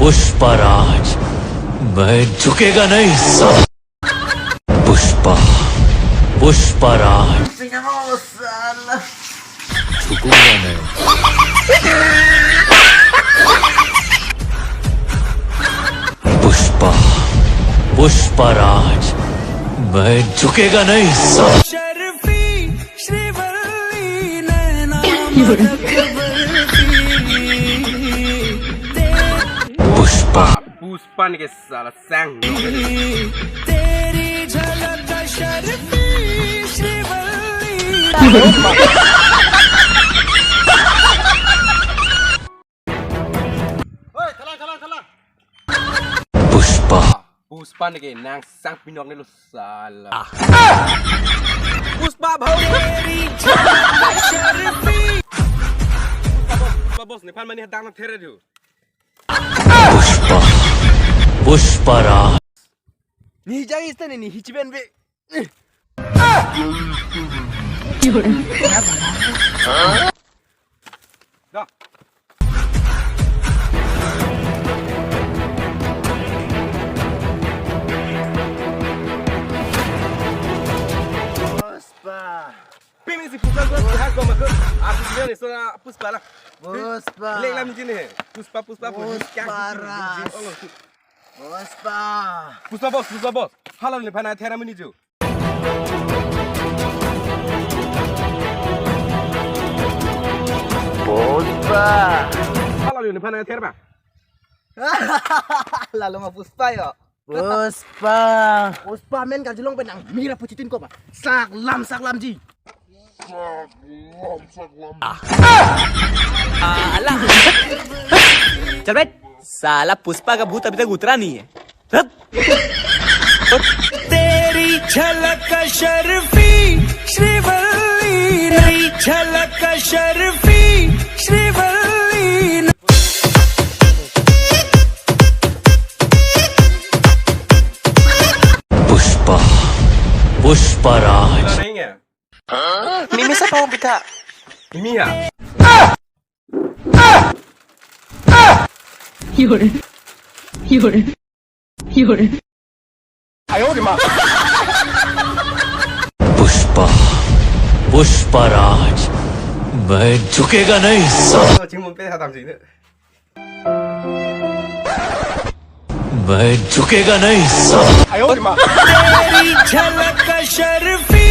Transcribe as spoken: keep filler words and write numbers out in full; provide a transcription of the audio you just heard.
पुष्पा राज, मैं झुकेगा नहीं साला। पुष्पा, पुष्पा राज। झुकूंगा नहीं। पुष्पा, पुष्पा राज, मैं झुकेगा नहीं साला। शर्फी श्रीवल्ली नैना मदक बर्फी। पुष्पा। पुष्पा ने के साला sang. तेरी झलक शर्फी Srivalli. Oi, thalang, thalang, thalang. Pushpa. पुष्पा ने के nang sang pinok ne lo साला. पुष्पा भाव. तेरी झलक शर्फी. Pushpa boss, Nepal mani hadang na there du. Pushpa, पुष्पा Raj. Ni jang ista ni, ni hichiben be. Da. Pushpa. Pimi si Pushpa ko, Pushpa ko mak. Aku dia ni sora Pushpa la. Pushpa. Lek lam jin he. Pushpa, Pushpa, Pushpa. Pushpa Raj. Pushpa. Pushpa boss, Pushpa boss. Hala nephan na thera mini ju. Pushpa. Hala nephan na thera ba. Lalo ma Pushpa yo. Pushpa. Pushpa men kajulong penang mira puchitin ko ba. Saklam saklam ji. Ala. Chalbet. Sala Pushpa ka bhoot abhi tak utra nahi hai. Hut. तेरी झलक शर्फी श्रीवल्ली, तेरी झलक शर्फी श्रीवल्ली. पुष्पा, पुष्पा Raj. Mimi sa pahong pita. Mimi ya. Yore. Yore. Yore. Pushpa, पुष्पा राज, मैं झुकेगा नहीं साला. Chingmum pe hatam jing ne. मैं झुकेगा नहीं साला. तेरी झलक शर्फी.